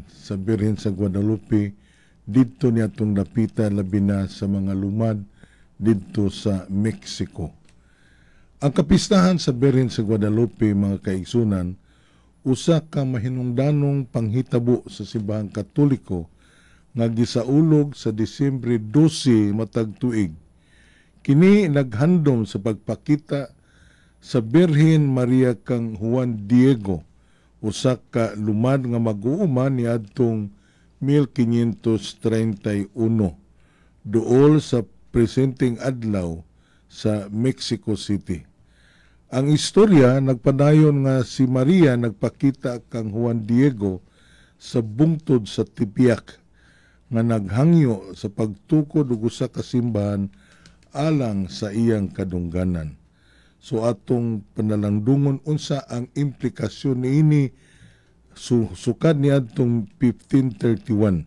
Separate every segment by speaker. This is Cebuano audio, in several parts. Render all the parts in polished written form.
Speaker 1: Sa Birhen sa Guadalupe didto ni atong dapita, labi na sa mga lumad didto sa Mexico. Ang kapistahan sa Birhen sa Guadalupe, mga kaigsunan, usa ka mahinungdanong panghitabo sa Simbahang Katoliko nga gisaulog sa Disyembre 12 matag tuig. Kini naghandom sa pagpakita sa Birhen Maria kang Juan Diego, usa ka lumad nga mag-uuma niadtong 1531 duol sa presenteng adlaw sa Mexico City. Ang istorya nagpadayon nga si Maria nagpakita kang Juan Diego sa bungtod sa Tepeyac nga naghangyo sa pagtukod og usa ka simbahan alang sa iyang kadungganan. So atong panalangdungon unsa ang implikasyon niini sukad niadtong 1531.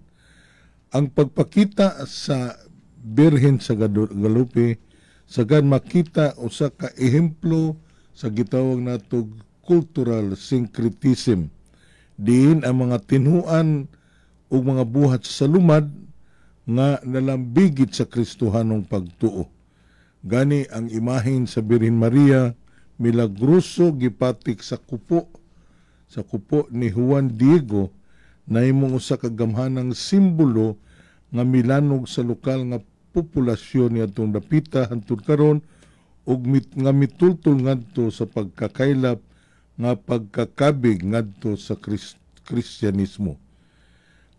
Speaker 1: Ang pagpakita sa Birhen sa Guadalupe sagad makita usa ka ehemplo sa gitawag natog cultural syncretism, diin ang mga tinhuan ug mga buhat sa lumad nga nalambigit sa Kristohanong pagtuo. Gani ang imahen sa Birhen Maria milagroso gipatik sa kupo ni Juan Diego nahimong usa ka gamhanang simbolo nga milanog sa lokal nga populasyon niadtong dapita hantud karon ug nga mitultol ngadto sa pagkakaylap nga pagkakabig ngadto sa Kristyanismo.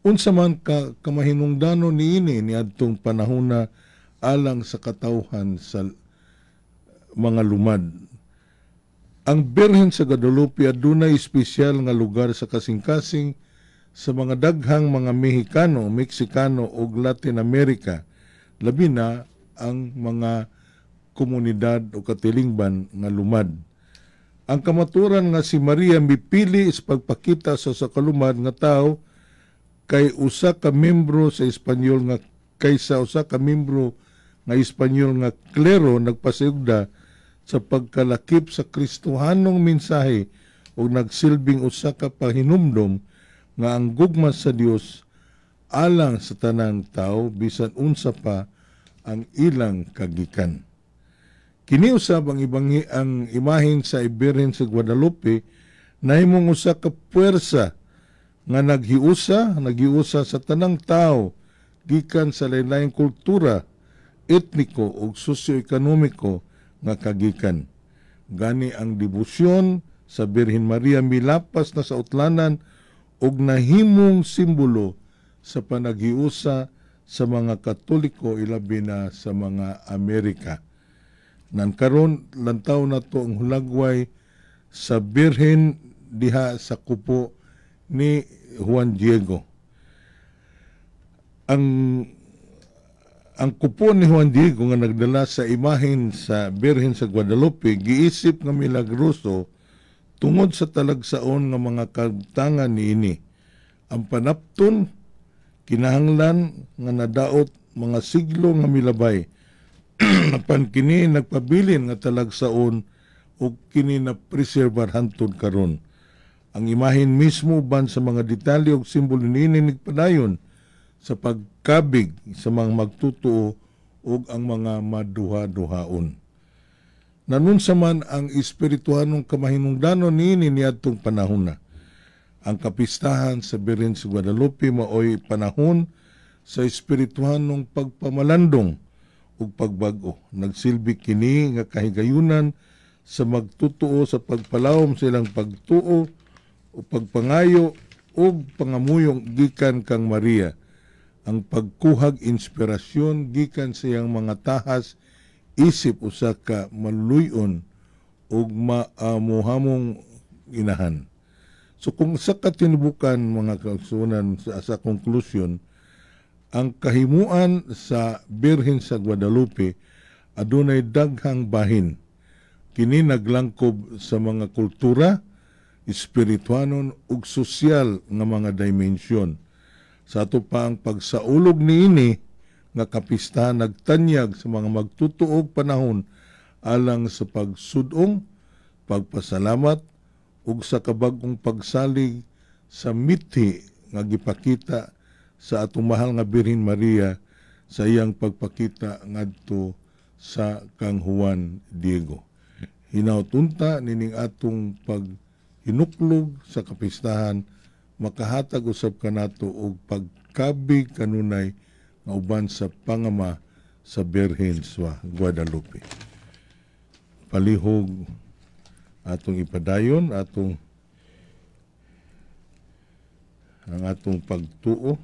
Speaker 1: Unsa man ka kamahinungdanon niini niadtong panahona alang sa katawhan sa mga lumad? Ang Birhen sa Guadalupe adunay espesyal nga lugar sa kasing-kasing sa mga daghang mga Mexicano, Meksikano ug Latin America, labi na ang mga komunidad o katilingban nga lumad. Ang kamaturan nga si Maria mipili sa pagpakita sa kalumad nga tao kay usa ka membro sa Espanyol nga kaysa usa ka membro nga Espanyol nga klero nagpasugda sa pagkalakip sa Kristohanong mensahe ug nagsilbing usa ka pahinumdom nga ang gugma sa Dios alang sa tanang tao bisan unsa pa ang ilang kagikan. Kini usab ang ibang ang imahen sa Birhen sa Guadalupe nahimong usa ka puwersa nga naghiusa sa tanang tao gikan sa lain-laing kultura, etniko ug sosyoekonomiko nga kagikan. Gani ang debosyon sa Birhen Maria milapas na sa utlanan ug nahimong simbolo sa panaghiusa sa mga Katoliko, ilabi na sa mga Amerika. Nan karon lantaw nato ang hulagway sa Birhen diha sa kupo ni Juan Diego. Ang kupo ni Juan Diego nga nagdala sa imahen sa Birhen sa Guadalupe giisip nga milagroso tungod sa talagsaon nga mga kabtangan niini. Ang panapton kinahanglan nga nadaot mga siglo nga milabay, apan kini nagpabilin nga talagsaon ug kini na preserbar hantod karon. Ang imahen mismo uban sa mga detalye ug simbolo niini nagpadayon sa pagkabig sa mga magtutuo ug ang mga maduha-duhaon. Nanunsa man ang espirituhanong kamahinungdanon niini niadtong panahon na? Ang kapistahan sa Birhen sa Guadalupe maoy panahon sa espirituhanong pagpamalandong ug pagbag-o. Nagsilbi kini nga kahigayunan sa magtutuo sa pagpalawom sa ilang pagtuo o pagpangayo ug pangamuyong gikan kang Maria. Ang pagkuhag inspirasyon gikan sa iyang mga tahas isip usa ka maluyon ug maamuhamong inahan. So kung sa katinubukan, mga kaigsuonan, sa conclusion, ang kahimuan sa Birhen sa Guadalupe adunay daghang bahin. Kini naglangkob sa mga kultura, espirituhanon ug sosyal nga mga dimensyon. Sa ato pa ang pagsaulog niini nga kapistahan nagtanyag sa mga magtutuog panahon alang sa pagsudong, pagpasalamat ug sa kabag-ong pagsalig sa mithi nga gipakita sa atong mahal nga Birhen Maria sa iyang pagpakita ngadto sa kang Juan Diego. Hinaut unta nining atong paghinuklog sa kapistahan makahatag usab kanato og pagkabig kanunay nga uban sa pangama sa Birhen sa Guadalupe. Palihog atong ipadayon atong ang atong pagtuo.